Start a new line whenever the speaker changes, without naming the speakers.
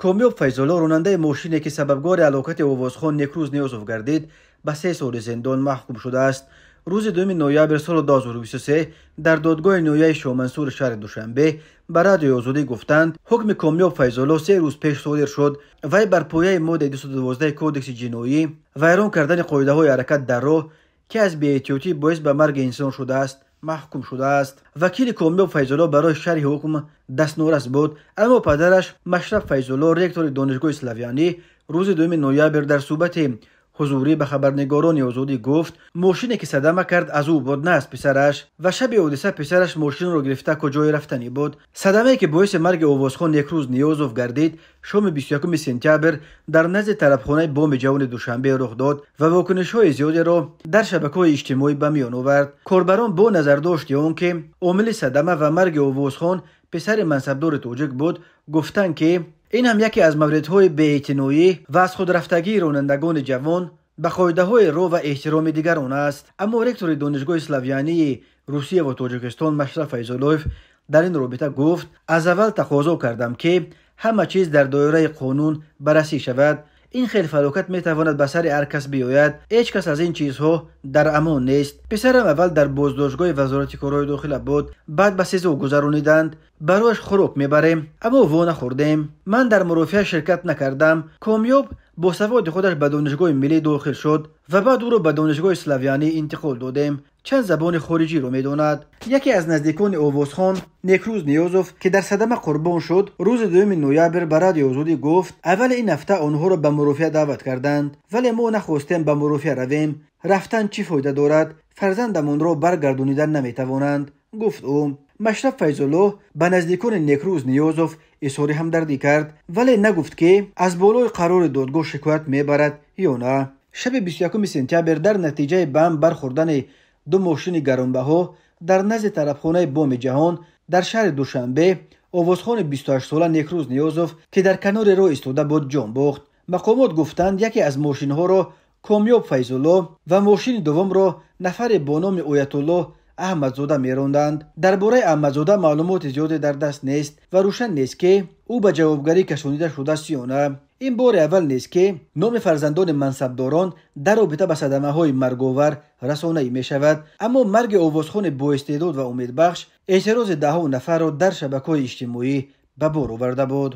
Комёб Файзулло, ронандаи мошине, ки сабабгори ҳалокати овозхон Некрӯз Ниёзов гардид, ба 3 соли зиндон маҳкум шудааст. Рӯзи 2 ноябр соли 2023 дар додгоҳи ноҳияи Шоҳмансури шаҳри Душанбе ба Радиои Озодӣ гуфтанд, ҳукми Комёб Файзулло 3 рӯз пеш содир шуд. Вай бар пояи моддаи 212 Кодекси ҷиноӣ, вайрон кардани қоидаҳои ҳаракат дар роҳ, ки аз беэҳтиётӣ боис ба марги инсон шудааст, маҳкум шудааст. Вакили Комёб Файзулло барои шарҳи ҳукм дастнорас буд, аммо падараш Машраб Файзулло, ректори Донишгоҳи Славянӣ, рӯзи 2 ноябр дар суҳбати ҳузурӣ ба хабарнигорони Озодӣ гуфт, мошине, ки садама кард, аз ӯ буд, на аз писараш, ва шаби ҳодиса писараш мошинро гирифта куҷое рафтанӣ буд. Садамае, ки боиси марги овозхон Некрӯз Ниёзов гардид, шоми 21 сентябр дар назди тарабхонаи Боми Ҷавони Душанбе рух дод ва вокунишҳои зиёдеро дар шабакаҳои иҷтимоӣ ба миён овард. Корбарон бо назардошти он, ки омили садама ва марги овозхон писари мансабдори тоҷик буд, гуфтанд, ки ин ҳам яке аз мавридҳои беэътиноӣ ва аз худрафтагии ронандагони ҷавон ба қоидаҳои роҳ ва эҳтироми дигарон аст. Аммо ректори Донишгоҳи Славянии Русия ва Тоҷикистон Машраф Файзуллоев дар ин робита гуфт: «Аз аввал тақозо кардам, ки ҳама чиз дар доираи қонун баррасӣ шавад. Ин хел фалокат метавонад ба сари ҳар кас биёяд, ҳеҷ кас аз ин чизҳо дар амон нест. Писарам аввал дар боздоштгоҳи Вазорати корҳои дохила буд, баъд ба СИЗО гузарониданд. Барояш хӯрок мебарем, аммо во нахӯрдем. Ман дар мурофиа ширкат накардам. Комёб бо саводи худаш ба Донишгоҳи миллӣ дохил шуд ва баъд ӯро ба Донишгоҳи Славянӣ интиқол додем. Чанд забони хориҷиро медонад». Яке аз наздикони овозхон Некрӯз Ниёзов, ки дар садама қурбон шуд, рӯзи 2 ноябр ба Радиои Озодӣ гуфт, аввали ин ҳафта онҳоро ба мурофиа даъват карданд, вале мо нахостем ба мурофиа равем. Рафтан чӣ фоида дорад? Фарзандамонро баргардонидан наметавонанд, гуфт ӯ. Машраф Файзуллоҳ ба наздикони Некрӯз Ниёзов изҳори ҳамдардӣ кард, вале нагуфт, ки аз болои қарори додгоҳ шикоят мебарад ё на. Шаби 21 сентябр дар натиҷаи ба ҳам бархӯрдани ду мошини гаронбаҳо дар назди тарабхонаи Боми Ҷаҳон дар шаҳри Душанбе овозхони 28сола Некрӯз Ниёзов, ки дар канори роҳ истода буд, ҷон бохт. Мақомот гуфтанд, яке аз мошинҳоро Комёб Файзулло ва мошини дуввумро нафаре бо номи Оятуллоҳ Аҳмадзода меронданд. Дар бораи Аҳмадзода маълумоти зиёде дар даст нест ва рӯшан нест, ки ӯ ба ҷавобгарӣ кашонида шудааст ё на. Ин бори аввал нест, ки номи фарзандони мансабдорон дар робита ба садамаҳои марговар расонаӣ мешавад, аммо марги овозхони боистеъдод ва умедбахш эътирози даҳҳо нафарро дар шабакаҳои иҷтимоӣ ба бор оварда буд.